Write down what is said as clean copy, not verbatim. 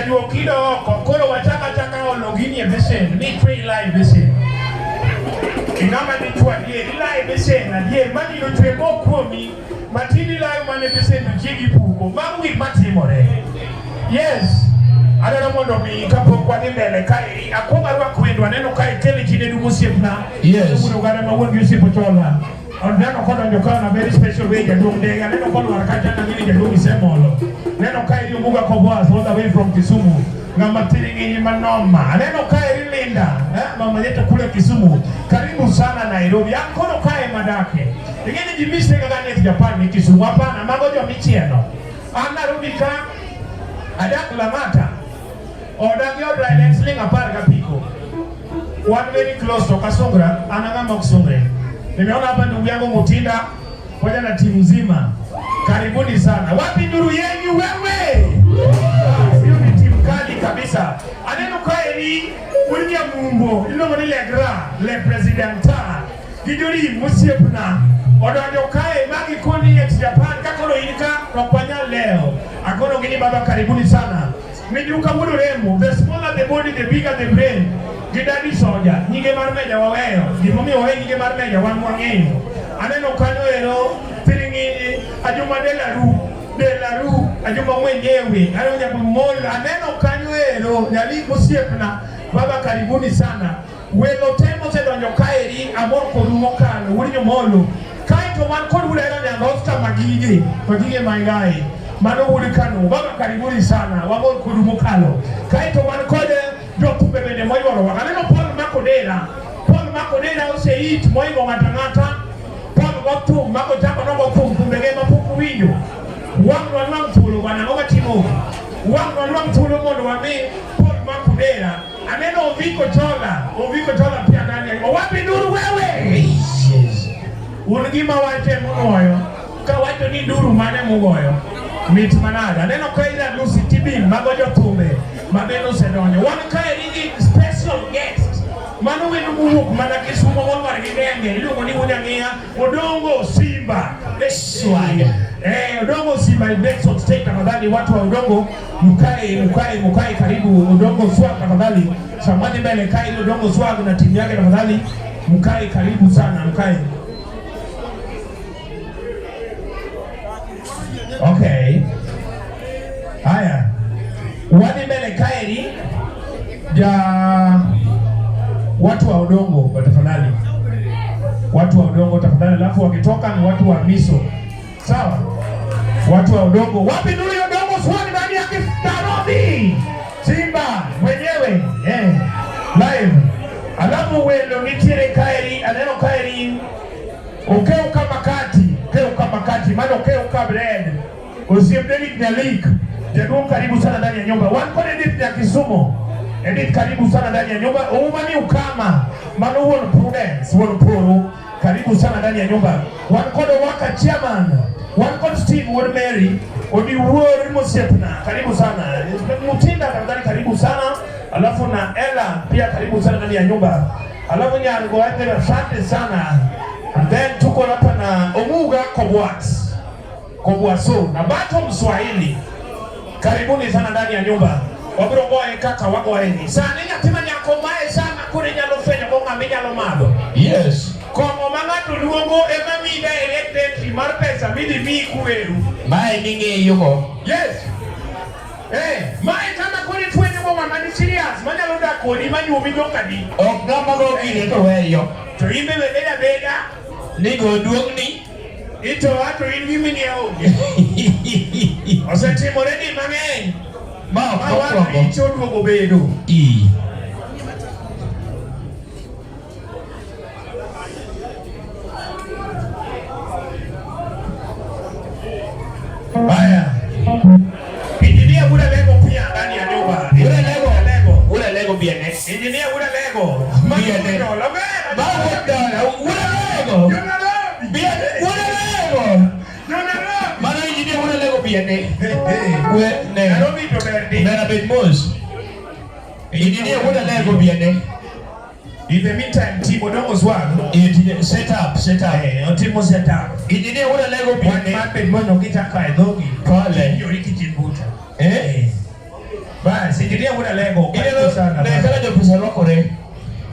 Jajuok kido oko, koro wachaka chaka olo gini e besen, mi chwe ila e besen. Ing'ama dichwo adier, ila e besen adier, manino chwe mok kuomi, matin ilayo mana e besen to chiegi puko. Mago gik matimore. Yes. Adwaro mondo mi kapok wadhi mbele kae, akwong arwak wendo, aneno ka ikele chinedu mosiepna. Yes. Wuon oganda ma wuon gi osiep Ochola. Aneno kodonjo ka na very special way jaduong' ndege. Aneno kolwar kacha na ng'ini jaduong' isemolo. Neno ka iri Omuga Kobwas all the way from Kisumu. Ng'ama thiring'inyi manoma. Aneno ka iri Linda, eh, mama yetu kule Kisumu. Karibu sana Nairobi. An koro kae madake. Ing'eni ji mistake kaka ni Japan ni Kisumu. Hapana, mago jomichieno. An Nairobi ka adak Lang'ata. Oda gi od Raila en siling 15. Wan very close to Kasungra, an ang'ama ok sungre. Nimeona hapa ndugu yangu Mutinda pamoja na timu nzima. Karibuni sana. Wapi nduru yenyu wewe? Hiyo ni timu kali kabisa. Aneno kae ni William Mumbo, iluongo ni Legra, le presidenta. Gi jorim mosiepna odonjo kae ma gikoni ex Japan ka koro in ka to ok wanyal lewo. Akono gi ni baba karibuni sana. Mijuka wuod Oremo, the smaller the body, the bigger the brain. Gi Daddy Soja, nyinge mar meja waweyo. Gimomiyo waweyo nyinge mar meja wan wang'eyo. Aneno kanyo ero thiring'inyi, Ajuma Delaru, Delaru, Ajuma mwenyewe. Aneno Jabu Molo, aneno kanyo ero, Nyalik osiepna. Baba karibuni sana. Welo te mosedonjo kaeri, amor kodu mokalo, wuod Nyomolo. Kaeto wan kod wuod Ahero Nyanga Oscar Magige, Magige my guy. Mano wuod Kano, baba karibuni sana, wamor kodu mokalo. Kaeto wan kod jothumbe bende moyworowa. Aneno Paul Makodera. Paul Makodera oseit moingo ng'ato ang'ata. Paul go thum, mago chako nogo thum, thumbege mapok uwinjo. Wang' wanwang' thuolo bwana, ang'o matimo? Wang' wanwang' thuolo mondo wami Paul Makodera. Aneno Oviko Chola, Oviko Chola pia ndani ya wapi nduru wewe? Yes. Un gima wache mugoyo, ka wacho ni nduru mane mugoyo? Mit manade. Aneno ka ila Lucy Tibin mago jothumbe ma bende osedonjo. Wan kae gi special guest. Mano wendo mowuok mana Kisumo molwar gi ndenge iluongo ni Wuod Ang'iya Odongo Simba. Swag. Eh, Odongo Simba next on stage tafadhali, watu wa Odongo mkae mkae mkae karibu Odongo Swag tafadhali. Samwani mbele kae ili Odongo Swag na timu yake tafadhali, mkae karibu sana mkae. Okay. Haya. Wadhi mbele kaeri ja watu wa Odongo tafadhali. Watu wa Odongo tafadhali, alafu wakitoka ni watu wa Miso. Sawa? Watu wa Odongo. Wapi nuru ya Odongo Swag ndani ya Nairobi? Simba mwenyewe. Eh. Live. Alafu welo nitiere kaeri, aneno kaeri okew ka makati, okew ka makati, mano okew ka bread. Osiep David Nyalik, jaduong' karibu sana ndani ya nyumba. Wan kod Edith nya Kisumu. Edith karibu sana ndani ya nyumba. Ouma ni ukama. Mano wuon Prudence, wuon Puru. Karibu sana ndani ya nyumba. Wan kod Owaka chairman. Wan kod Steve wuod Mary. Odi wuor mosiepna. Karibu sana. Mutinda tafadhali karibu sana. Alafu na Ella pia karibu sana ndani ya nyumba. Alafu Nyango Angela asante sana. And then tuko hapa na Omuga Kobwat. Kobwaso na Bato Mswahili. Karibuni sana ndani ya nyumba. Wabiro goye kaka wagoye ni. Sani nyathi ma nyako mae sama koro inyalo fwenyo go ng'ama inyalo madho. Yes. Kong'o ma ng'ato luongo ema miyi direct entry mar pesa midhi miyi kuweru. Mae ming'eyo go. Yes. Eh, mae kama koro ifwenyo go ng'ama ni serious manyalo dak kodi manyuomi dhok adi. Ok ng'ama go gine to weyo. To in be we beda beda. Ni go duong'ni. Ito ato in gimi ni onge. Osetimore di mang'eny. Ma ok Ma wan okwongo. richo oduogo bedo. I. Haya. Injinia Wuod Alego pia ndani ya nyumba. Wuod Alego. Alego. Wuod Alego biene. Injinia Wuod Alego. Biene. Dola. Ma wuod dola. Wuod Alego. Jo Nairobi. Biene. Wuod Alego. Jo Nairobi. Mano injinia Wuod Alego biene. We ne. Nairobi to ber di. Bera bed mos. Injinia Wuod Alego biene. In the meantime, Tim Odongo Swag. Engineer set up, set up. Eh, otimo set up. Engineer Wuod Alego Wan biene. mar bed mondo gichako e dhogi. Pole. Yori kichimbuta. Eh? Bas, Engineer Wuod Alego, karibu Ineno sana. ne Baba.